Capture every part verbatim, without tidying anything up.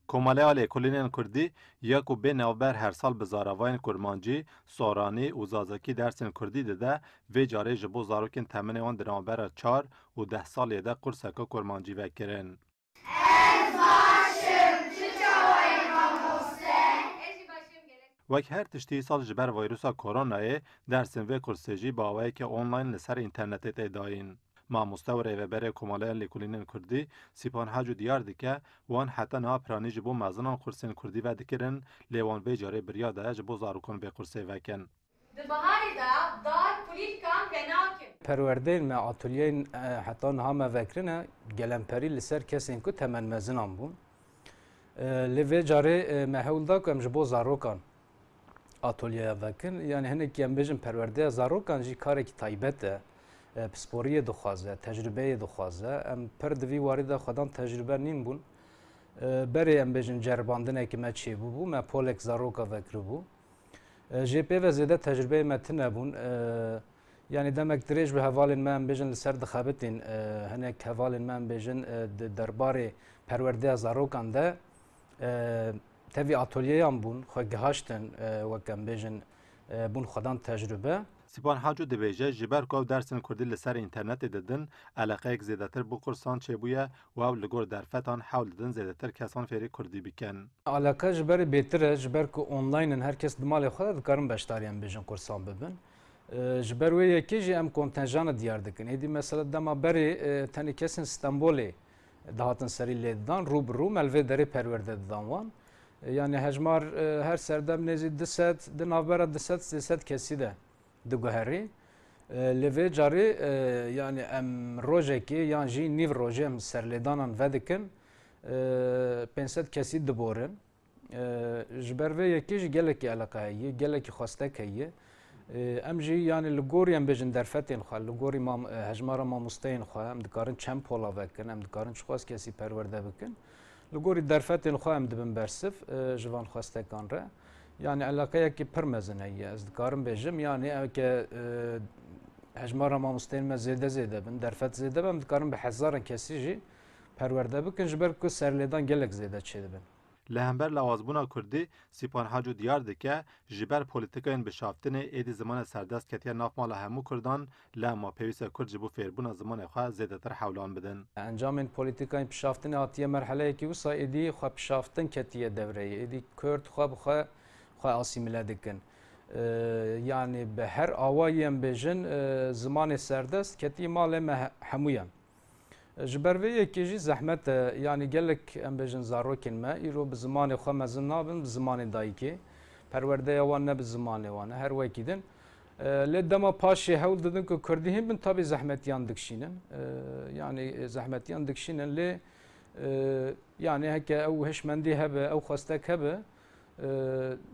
Komaleya Lêkolînên Kurdî ya ku bê navber her sal bi zaravayên kurmancî, soranî û zazakî dersên kurdî dide, vê carê ji bo zarokên temenê wan di navbera çar û deh saliyê de qurseka kurmancî vekirin. Ez baş im, tu çawa yî mamoste? Wek her tiştî îsal ji ber vîrusa koronayê dersên vê kursê jî bi awayeke online li ser înternetê tê dayîn. Mamoste û rêveberê Komaleya Lêkolînên Kurdî Sîpan Haco diyar dike, wan heta niha piranî ji bo mezinan qursên kurdî vedikirin, lê wan vê carê birya daye ji bo zarokan vê qursê vekin. Di biharê de dar polîtikan venakin. Perwerdeyên me, atolyeyên, e, heta niha me vekirine, gelemperî li ser kesên ku temenmezinan bûn. E, lê vê carê, e, me hewl da ku em ji bo zarokan atolyeya vekin. Yanî hinekî em bêjin perwerdeya zarokan jî karekî taybet e. E, pisporiyê dixwaze, tecrubeyê dixwaze. Em pir di vî warî de xwedan tecrube nîn bûn. E, berê em bêjin ceribandinekî me çêbûbû, me polek zaroka vekiribû. E, jê pê ve zêde tecrubeyê me tune bûn. E, yanî demek dirêj bi hevalên me em bêjin li ser dixebitîn. E, hinek hevalên me em bêjin, e, di derbarê perwerdeya zarokan de, e, tevî atolyeyan bûn, xwe gihaştin, e, wek em bêjin, e, bûn xwedan tecrube. Sîpan Haco dibêje, ji ber ku ew dersên kurdî li ser înternetê didin, eleqeyek zêdetir bi kursan çêbûye û ew li gor derfetan hewl didin zêdetir kesan fêrî kurdî bikin. Alaka ji berê bêtir e, ji ber ku online in, her kes di malê xwe de dikarin beşdarî em bêjin kursan bibin. E, ji ber wê yekê jî em kontenjana diyar dikin. Êdî mesela dema berê, e, tenê kesên Stenbolê dihatin serî lê didan, rû bi rû me li vê derê perwerde didan wan. E, yanî hejmar, e, her serdem nêzî du sed, di navbera du sed sê sed kesî de diguherî. E, lê vê carê, e, yanî em rojekê yan jî nîv rojê em serlêdanan vedikin, e, pênc sed kesî diborin. E, ji ber vê yekê jî gelekî eleqe heye, gelekî xwestek heye. E, em jî, yanî li gorî em bêjin derfetên xwe, li gorî mam-, e, hejmara mamosteyên xwe, em dikarin çend pola vekin, em dikarin çiqas kesî perwerde bikin. Li gorî derfetên xwe em dibin bersiv, e, ji van xwestekan re. Yanî eleqeyekî pir mezin heye. Ez dikarim bêjim, yanî eke, e, hejmara mamosteyên me zêde zêde bin, derfet zêde be, em dikarin bi hezaran kesî jî perwerde bikin, ji ber ku serlêdan gelek zêde çêdibin. Li hember lawazbûna kurdî, Sîpan Haco diyar dike, ji ber polîtîkayên bişaftinê êdî zimanê serdest ketiye nav mala hemû kurdan, lema pêwîst e kurd ji bo fêrbûna zimanê xwe zêdetir hewlan bidin. Encamên polîtîkayên bişaftinê hatiye merheleyekî wisa êdî xwe bişaftin ketiye devreyê. Êdî kurd xwe bi xwe, xwe asîmîle dikin. Ee, yanî bi her awayî em bêjin, e, zimanê serdest ketiye malê me he-, hemûyan. Ji ber vê yekê jî zehmet e, yanî gelek em bêjin zarokên me îro bi zimanê xwe mezin nabin, bi zimanê dayikê. Perwerdeya wan ne bi zimanê wan e, her wekî din. E, lê dema paşê hewl didin ku kurdî hîn bin, tabî zehmetiyan dikişînin. E, yanî, e, zehmetiyan dikişînin, lê, e, yanî heke ew hişmendî hebe, ew xwestek hebe, e,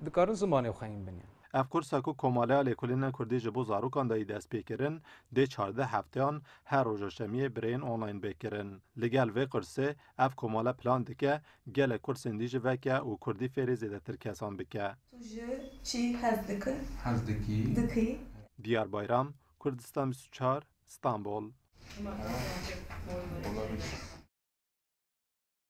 dikarin zimanê xwe hîn bin. Ev kursa ku Komaleya Lêkolînên Kurdî ji bo zarokan dayî dest pê kirin, dê çardeh hefteyan her roja şemiyê bi rêyên online bê kirin. Li gel vê kursê ev komale plan dike gelek kursên dî jî veke û kurdî fêrî zêdetir kesan bike. Tu ji çi hez dikî? Hez dikî. Dikî. Diyar Bayram, Kurdistan bîst û çar, Stenbol.